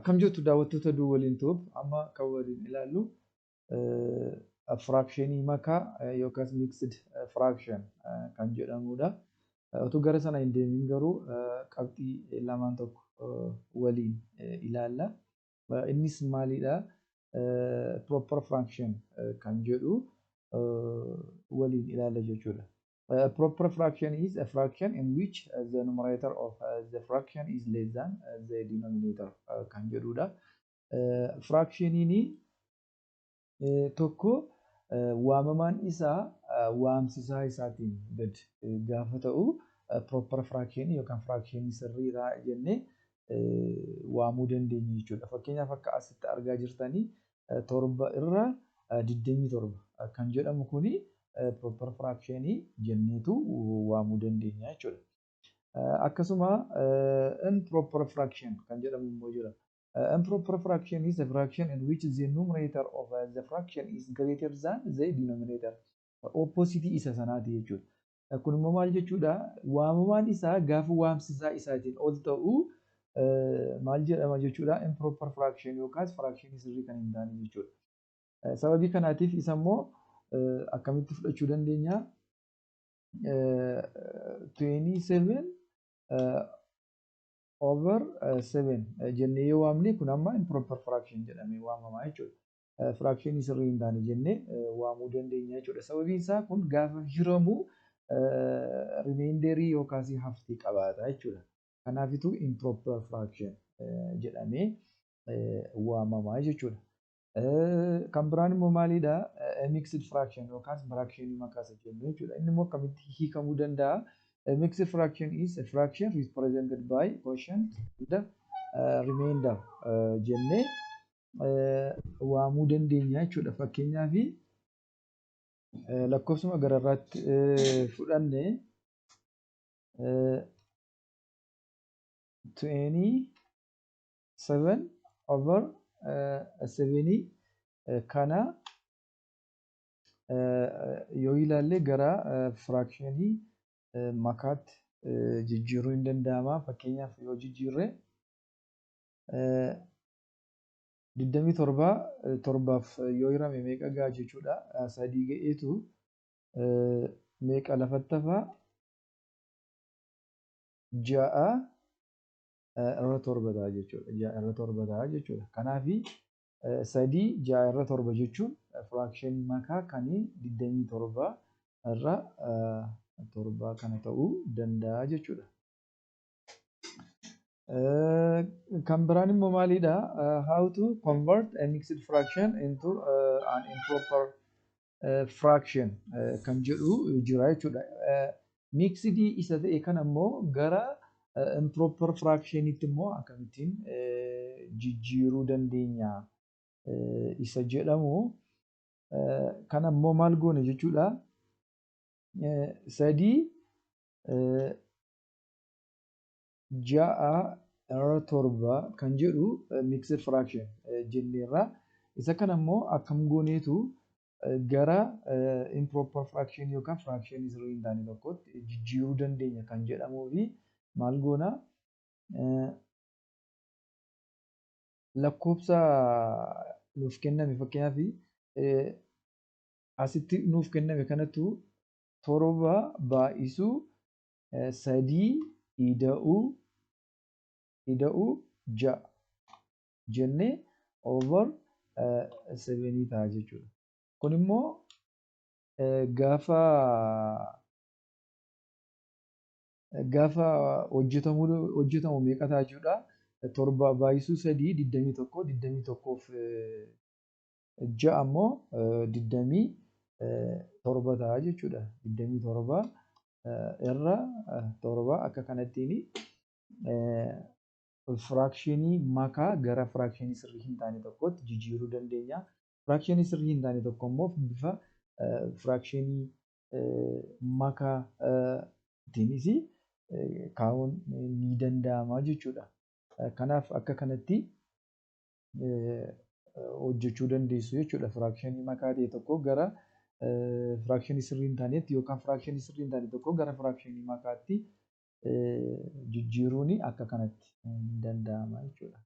Akkam jirtu daawwattoota Duwwaliin Tube? Amma kan waliin ilaallu firaakshinii makaa yookaas mixed fraction kan jedhamudha. Utuu gara sana hin deemin garuu qabxii lamaan tokko waliin ilaalla. Innis maalidha? Proper fraction kan jedhu waliin ilaalla jechuudha. A proper fraction is a fraction in which the numerator of the fraction is less than the denominator kan jedhudha. Fractioniin tokko waamamaan isaa waamsisaa isaatiin gad gaafa ta'u proper fraction yookaan fraction sirrii ta'a jennee waamuu dandeenya jechuudha. Fakkeenyaaf, akka asitti argaa jirtanii 7 irra 27 kan jedhamu kuni proper fraction jenneetu waamuu dandeenya jechuudha. Akkasuma improper fraction kan jedhamu immoo jira. Improper fraction is a fraction in which the numerator of the fraction is greater than the denominator. Opposite isa sanaati jechuudha. Kun immoo maal jechuudha? Waamamaan isaa gaafa waamsisaa isaatiin ol ta'u maal jedhama jechuudha? Improper fraction yookaas fraction sirrii kan hin taane jechuudha. Sababii kanaatiif isa immoo akkamitti fudhachuu dandeenya? 27 over 7 jennee yoo waamne, kun amma improper fraction jedhamee waamama jechuudha. Fraction sirrii hin taane jennee waamuu dandeenya jechuudha. Sababiin isaa kun gaafa hiramu remainderii yookaas haftii qabaata jechuudha. Kanaafituu improper fraction jedhamee waamama jechuudha. Kan biraan immoo maalidha? Mixed fraction yookaas fraction makaa isa jennu jechuudha. Inni immoo akkamitti hiikamuu danda'a? A mixed fraction is a fraction represented by quotient and remainder jennee waamuu dandeenya jechuudha. Fakkeenyaaf, lakkoofsuma gararraatti fudhanne, 27 over 7 kana yoo ilaalle, gara firaakshinii makaatti jijjiiruu hin danda'ama. Fakkeenyaaf, yoo jijjiirre, 27 torbaaf yoo hirame meeqa ga'a jechuudha? Sadii ga'eetu meeqa lafatti hafaa? 6 irra 7 ta'a jechuudha. 6 irra 7 ta'a jechuudha. Kanaafi 3 6 irra 7 jechuun firaakshinii makaa kan 27 irra 7 kana ta'uu danda'a jechuudha. Kan biraan immoo maalidha? How to convert a mixed fraction into an improper fraction kan jedhu jira jechuudha. Mixed isa ta'e kana immoo gara improper fractionitti immoo akkamittiin jijjiiruu dandeenya isa jedhamu kana immoo maal goone jechuudha? 3 6 irra 7 kan jedhu mixed fraction jenneerra. Isa kana immoo akkam gooneetu gara improper fraction yookaan fraction sirrii hin taane tokkotti jijjiiruu dandeenya kan jedhamuu fi maal goona? Lakkoofsa nuuf kenname, fakkeenyaaf asitti nuuf kenname kanattu, 7 baay'isuu 3 ida'uu 6 jennee over 7 ta'a jechuudha. Kun immoo gaafa hojjetamu meeqa ta'a jechuudha? 7 baay'isuu 3 21, 21f 6 immoo 27 ta'a jechuudha. 27 irra 7 akka kanattiin firaakshinii makaa gara firaakshinii sirrii hin taane tokkotti jijjiiruu dandeenya. Firaakshinii sirrii hin taane tokko immoo bifa firaakshinii makaatiinis kaa'uun ni danda'ama jechuudha. Kanaaf akka kanatti hojjechuu dandeessu jechuudha. Firaakshinii makaa ta'e tokko gara firaakshinii sirrii hin taanetti yookaan firaakshinii sirrii hin taane tokko gara firaakshinii makaatti jijjiiruun akka kanatti ni danda'ama jechuudha.